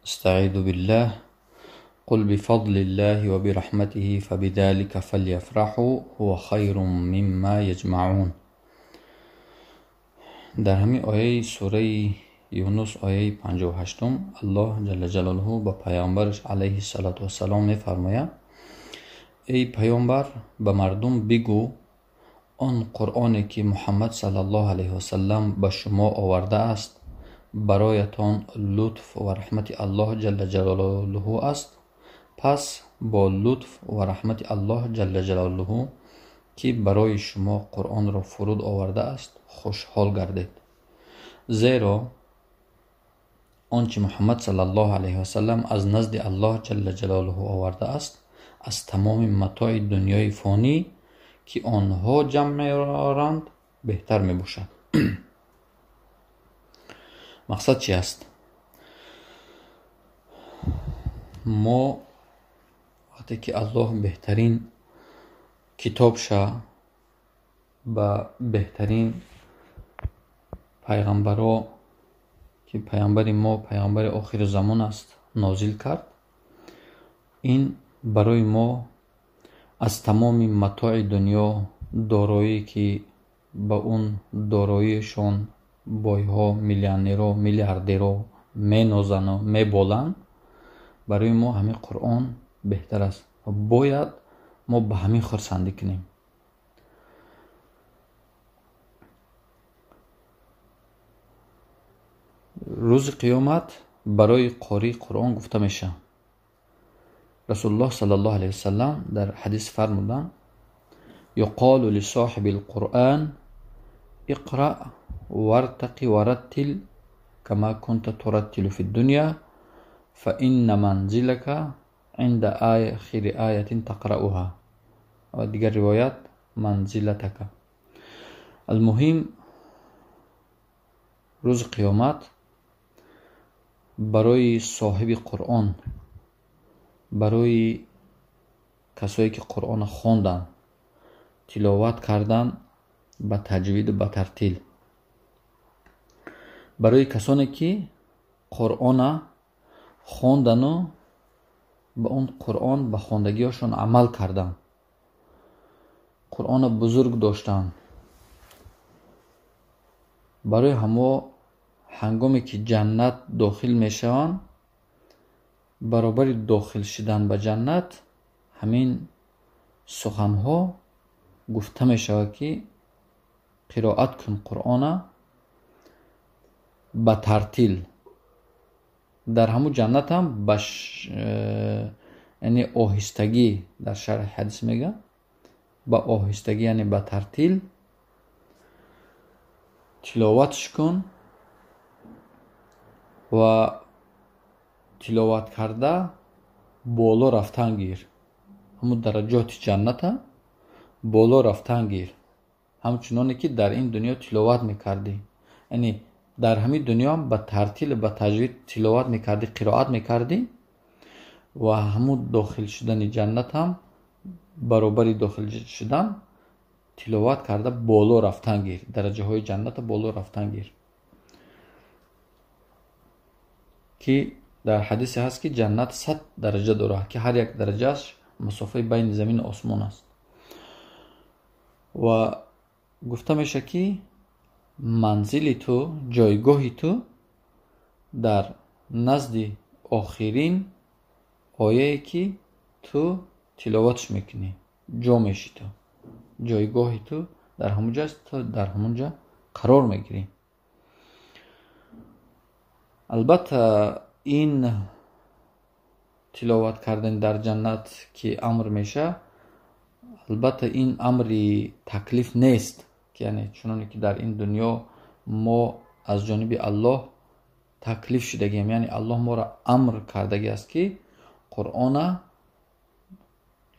Астаизу биллаҳ. Қул бифадлиллаҳи ва бираҳматиҳи фабизалика фалйафраҳу ҳува хайрун мимма яҷмаун. Дар ҳамин ояи сураи Юнус, ояи 58, Аллоҳ ҷалла ҷалолуҳу ба паёмбараш алайҳи салоту вассалом мефармояд: эй паёмбар, ба мардум бигӯ, он Қуръоне ки Муҳаммад саллаллоҳу алайҳи васаллам ба шумо овардааст, бароятон лутф ва раҳмати Аллоҳ ҷалла ҷалолуҳу аст. Пас бо лутф ва раҳмати Аллоҳ ҷалла ҷалолуҳу, ки барои шумо Қуръонро фуруд овардааст, хушҳол гардед. Зеро он чи Муҳаммад саллаллоҳу алайҳи васаллам аз назди Аллоҳ ҷалла ҷалолуҳу овардааст, аз тамоми матои дунёи фонӣ, ки онҳо ҷамъ меоранд, беҳтар мебошад. Мақсад чи аст? Мо вақте ки Аллоҳ беҳтарин китобша ба беҳтарин пайғамбаро, ки пайғамбари мо пайғамбари охири замон аст, нозил кард, ин барои мо аз тамоми матои дунё, дороӣ ки ба он дороиашон бойҳо, миллионерҳо, миллиардерҳо менозану меболанд, барои мо ҳамин Қуръон беҳтар аст. Бояд мо ба ҳамин хурсандӣ кунем. Рӯзи қиёмат барои қории Қуръон гуфта мешавад. Расулуллоҳ саллаллоҳу алайҳи васаллам дар ҳадис фармуданд: юқолу лисоҳиби лқуръан иқра вартақи вараттил кама кунта тураттилу фи ддуня фа инна манзилака инда ахири аятин тақрауҳа. Ва дигар ривоят манзилатака. Алмуҳим, рӯзи қиёмат барои соҳиби Қуръон, барои касое ки Қуръонро хонданд, тиловат карданд ба таҷвиду ба тартил, барои касоне ки Қуръонро хондану ба он Қуръон ба хондагиҳошон амал карданд, Қуръонро бузург доштанд, барои ҳамо ҳангоме ки ҷаннат дохил мешаванд, баробари дохил шудан ба ҷаннат ҳамин суханҳо гуфта мешавад ки қироат кун Қуръона ба тартил. Дар ҳамун ҷаннат ҳам ба яъне оҳистагӣ, дар шарҳи ҳадис мегӯяд, ба оҳистагӣ, яъне ба тартил тиловатш кун ва тиловат карда боло рафтан гир. Ҳамун дараҷоти ҷанната боло рафтан гир, ҳамчуноне ки дар ин дунё тиловат мекардӣ. Яъне дар ҳамин дунё ҳам ба тартил, ба таҷвид тиловат мекардӣ, қироат мекардӣ ва ҳамун дохил шудани ҷаннат ҳам баробари дохил шудан тиловат карда боло рафтан гир, дараҷаҳои ҷанната боло рафтан гир. Ки дар ҳадисе ҳаст ки ҷаннат 100 дараҷа дорад, ки ҳар як дараҷааш масофаи байни замину осмон аст. Ва гуфта мешавад ки манзили ту, ҷойгоҳи ту дар назди охирин ояе ки ту тиловатш мекунӣ, ҷо мешӣ ту, ҷойгоҳи ту дар ҳамон ҷо аст, ту дар ҳамон ҷо қарор мегирӣ. Албатта ин тиловат кардан дар ҷаннат ки амр мешавад, албатта ин амри таклиф нест, ки яъне чуноне ки дар ин дунё мо аз ҷониби Аллоҳ таклиф шудагием, яъне Аллоҳ моро амр кардагӣ аст ки Қуръона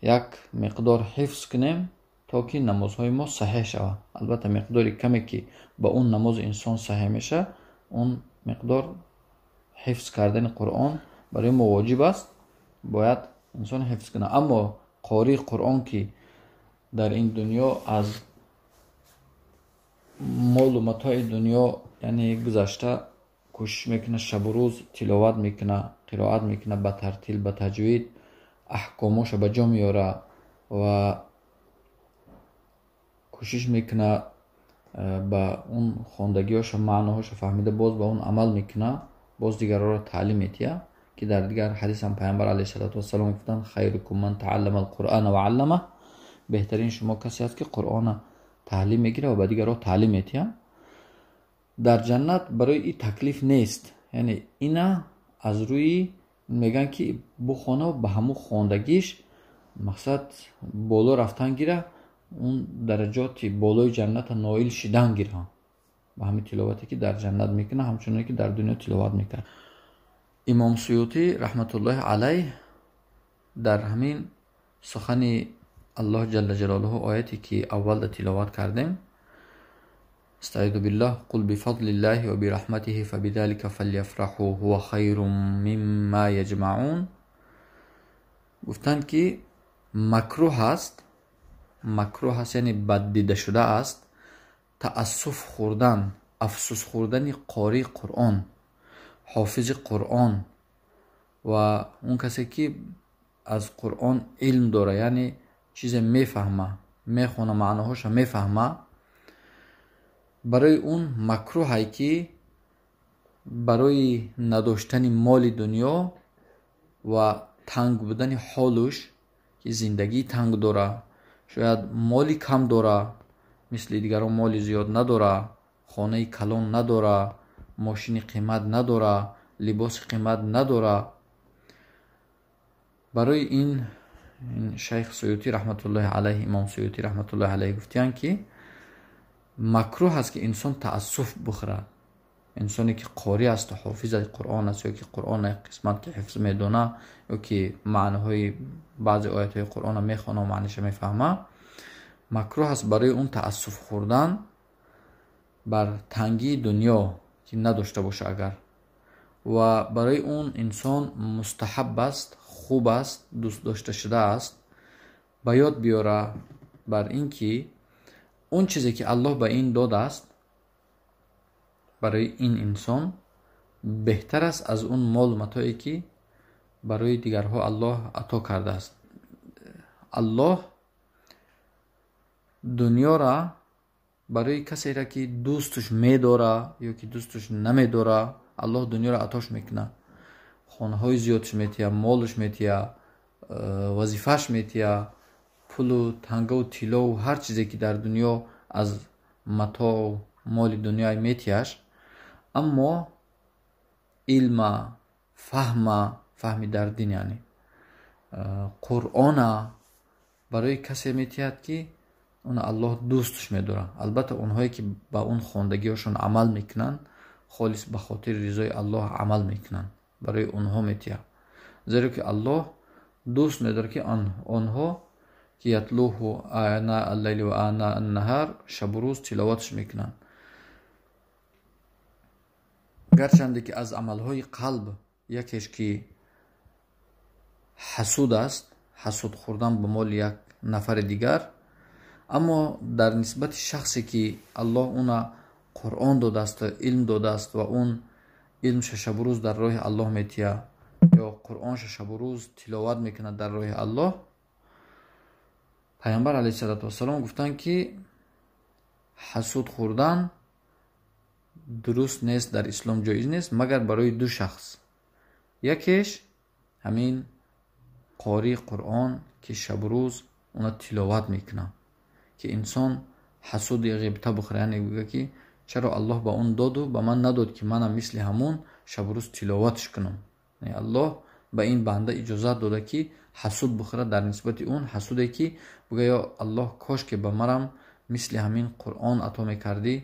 як миқдор ҳифз кунем то ки намозҳои мо саҳеҳ шавад. Албатта миқдори каме ки ба он намози инсон саҳеҳ мешавад, он миқдор ҳифз кардани Қуръон барои мо воҷиб аст, бояд инсон ҳифз кунад. Аммо қории Қуръон ки дар ин дунё аз молу матои дунё, яъне гузашта Кӯшиш мекунад, шабу рӯз тиловат мекунад, қироат мекунад ба тартил, ба таҷвид, аҳкомоша ба ҷо меорад ва кӯшиш мекунад ба он хондагиҳоша маъноҳоша фаҳмида, боз ба он амал мекунад, боз дигарҳоро таълим медиҳад, ки дар дигар ҳадис ҳам Пайғамбар алайҳиссалоту вассалом гуфтанд: хайрукум ман тааллама алқуръана ва аллама, беҳтарин шумо касе аст, ки Қуръона таълим мегирад ва ба дигарҳо таълим медиҳад. Дар ҷаннат барои ин таклиф нест, яъне ина аз рӯи мегӯянд, ки бухона, ба ҳамун хондагиш мақсад боло рафтан гира, он дараҷоти болои ҷанната ноил шидан гира ба ҳамин тиловате, ки дар ҷаннат мекунад, ҳамчуноне ки дар дунё тиловат мекард. Имом Суютӣ раҳматуллоҳи алайҳ дар ҳамин сухани Аллоҳ ҷалла ҷалолуҳу, ояте ки аввалда тиловат кардем, استعيذ بالله: قل بفضل الله وبرحمته فبذلك فليفرحوا هو خير مما يجمعون، гуфтанд, ки макрӯҳ аст, макрӯҳ аст, яъне баддида шуда аст таассуф хӯрдан, афсӯс хӯрдани қории Қуръон, ҳофизи Қуръон ва он касе, ки аз Қуръон илм дора, яъне чизе мефаҳма, мехона, маъноҳоша мефаҳма. Барои он макрӯҳае, ки барои надоштани моли дунё ва танг будани ҳолуш, ки зиндагии танг дора, шояд моли кам дора, мисли дигарон моли зиёд надора, хонаи калон надора, мошини қимат надора, либоси қимат надора. Барои ин Шайх Суютӣ раҳматуллоҳи алайҳ, Имом Суютӣ раҳматуллоҳи алайҳ гуфтиянд, ки макрӯҳ аст, ки инсон таассуф бихӯрад. Инсоне, ки қорӣ асту ҳофизи Қуръон аст, ё ки Қуръон қисмат ки ҳифз медона, ё ки маъноҳои баъзе оятҳои Қуръонро мехона, маъниша мефаҳма, макрӯҳ аст барои он таассуф хӯрдан бар тангии дунё, ки надошта боша агар. Ва барои он инсон мустаҳаб аст, хуб аст, дӯст дошта шудааст ба ёд биёра бар ин ки он чизе, ки Аллоҳ ба ин додааст, барои ин инсон беҳтар аст аз он молу матое, ки барои дигарҳо Аллоҳ ато кардааст. Аллоҳ дунёра барои касеро, ки дӯстуш медора ё ки дӯстуш намедора, Аллоҳ дунёро атош мекунад, хонаҳои зиёдш метиҳад, молуш метиҳад, вазифааш метиҳад, пулу тангаву тиллову ҳар чизе, ки дар дунё аз матоу моли дунё метиҳаш. Аммо илма, фаҳма, фаҳми дар дин, яъне Қуръона барои касе метиҳад, ки он Аллоҳ дӯстш медорад. Албатта, онҳое, ки ба он хондагиҳошон амал мекунанд, холис ба хотири ризои Аллоҳ амал мекунанд, барои онҳо метиҳад, зеро ки Аллоҳ дӯст медорад, ки онҳо ки ятлуҳу ана аллайли ва ана аннаҳар, шабу рӯз тиловатш мекунанд. Гарчанде ки аз амалҳои қалб якеш ки ҳасуд аст, ҳасуд хӯрдан ба моли як нафари дигар, аммо дар нисбати шахсе, ки Аллоҳ уна Қуръон додааст, илм додааст ва он илмша шабу рӯз дар роҳи Аллоҳ метиҳад ё Қуръонша шабу рӯз тиловат мекунад дар роҳи Аллоҳ, Пайғамбар алайҳиссалоту вассалом гуфтанд, ки ҳасуд хӯрдан дуруст нест, дар ислом ҷоиз нест, магар барои ду шахс. Якеш ҳамин қории Қуръон, ки шабу рӯз уна тиловат мекунад, ки инсон ҳасуди ғибта бихӯрад, яъне гӯяд, ки чаро Аллоҳ ба он доду ба ман надод, ки манам мисли ҳамун шабу рӯз тиловатш кунам. Аллоҳ ба ин банда иҷозат дода, ки ҳасуд бихӯрад дар нисбати он ҳасуде, ки бигӯяд: ё Аллоҳ, кош ки ба марам мисли ҳамин Қуръон ато мекардӣ,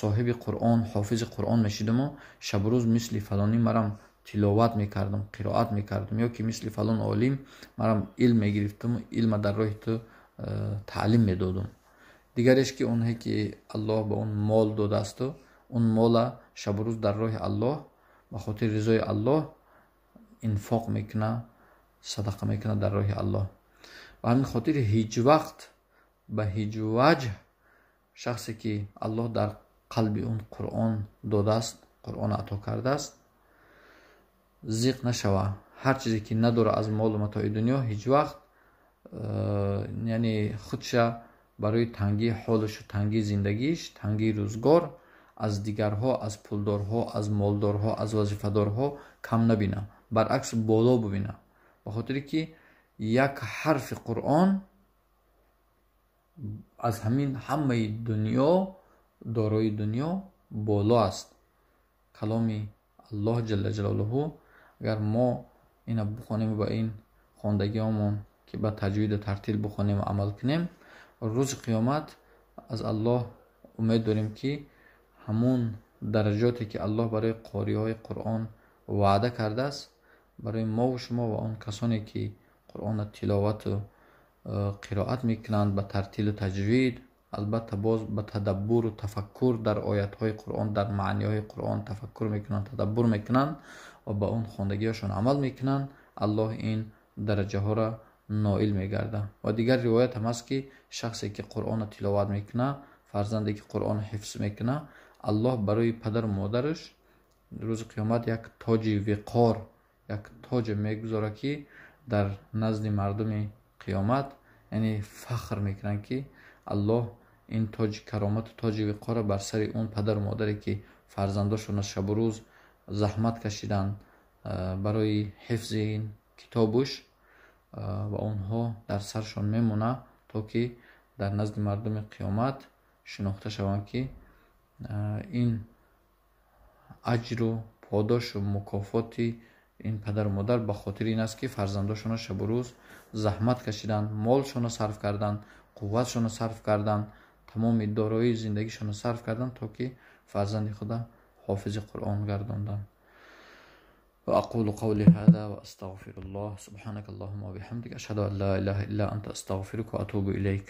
соҳиби Қуръон, ҳофизи Қуръон мешидаму шабу рӯз мисли фалонӣ марам тиловат мекардам, қироат мекардам, ё ки мисли фалон олим марам илм мегирифтаму илма дар роҳи ту таълим медодум. Дигареш ки онҳое, ки Аллоҳ ба он мол додаасту он мола шабу рӯз дар роҳи Аллоҳ, ба хотири ризои Аллоҳ инфоқ мекунад, садақа мекунад дар роҳи Аллоҳ. Ба ҳамин хотир ҳеҷ вақт, ба ҳеҷ ваҷҳ шахсе, ки Аллоҳ дар қалби он Қуръон додааст, Қуръон ато кардааст, зиқ нашава. Ҳар чизе ки надора аз молу матои дунё, ҳеҷ вақт яъне худша барои тангии ҳолашу, тангии зиндагиш, тангии рӯзгор аз дигарҳо, аз пулдорҳо, аз молдорҳо, аз вазифадорҳо кам набина, баръакс боло бубина, ба хотире ки як ҳарфи Қуръон аз ҳамин ҳамаи дунё, дорои дунё боло аст. Каломи Аллоҳ ҷалла ҷалолуҳу, агар мо ина бухонем, ба ин хондагиҳомон ки ба таҷвиду тартил бухонем, амал кунем, рӯзи қиёмат аз Аллоҳ умед дорем, ки ҳамун дараҷоте ки Аллоҳ барои қориҳои Қуръон ваъда кардааст, барои мову шумо ва он касоне ки Қуръонро тиловату қироат мекунанд ба тартилу таҷвид, албатта боз ба тадаббуру тафаккур дар оятҳои Қуръон, дар маъниҳои Қуръон тафаккур мекунанд, тадаббур мекунанд ва ба он хондагиҳошон амал мекунанд, Аллоҳ ин дараҷаҳоро ноил мегардад. Ва дигар ривоят ҳам аст, ки шахсе ки Қуръонро тиловат мекунад, фарзанде ки Қуръонро ҳифз мекунад, Аллоҳ барои падару модараш рӯзи қиёмат як тоҷи виқор, як тоҷе мегузорад, ки дар назди мардуми қиёмат яъне фахр мекунанд, ки Аллоҳ ин тоҷи каромату тоҷи виқорро бар сари он падару модаре ки фарзандошонро шабу рӯз заҳмат кашиданд барои ҳифзи ин китобуш, ва онҳо дар саршон мемонад, то ки дар назди мардуми қиёмат шинохта шаванд, ки ин аҷру подошу мукофоти ин падару модар ба хотири ин аст, ки фарзандошонро шабу рӯз заҳмат кашиданд, молшонро сарф карданд, қувватшонро сарф карданд, тамоми дороии зиндагишонро сарф карданд, то ки фарзанди худа ҳофизи Қуръон гардонданд. وأقول قولي هذا وأستغفر الله. سبحانك اللهم وبحمدك، أشهد أن لا إله إلا أنت، أستغفرك وأتوب إليك.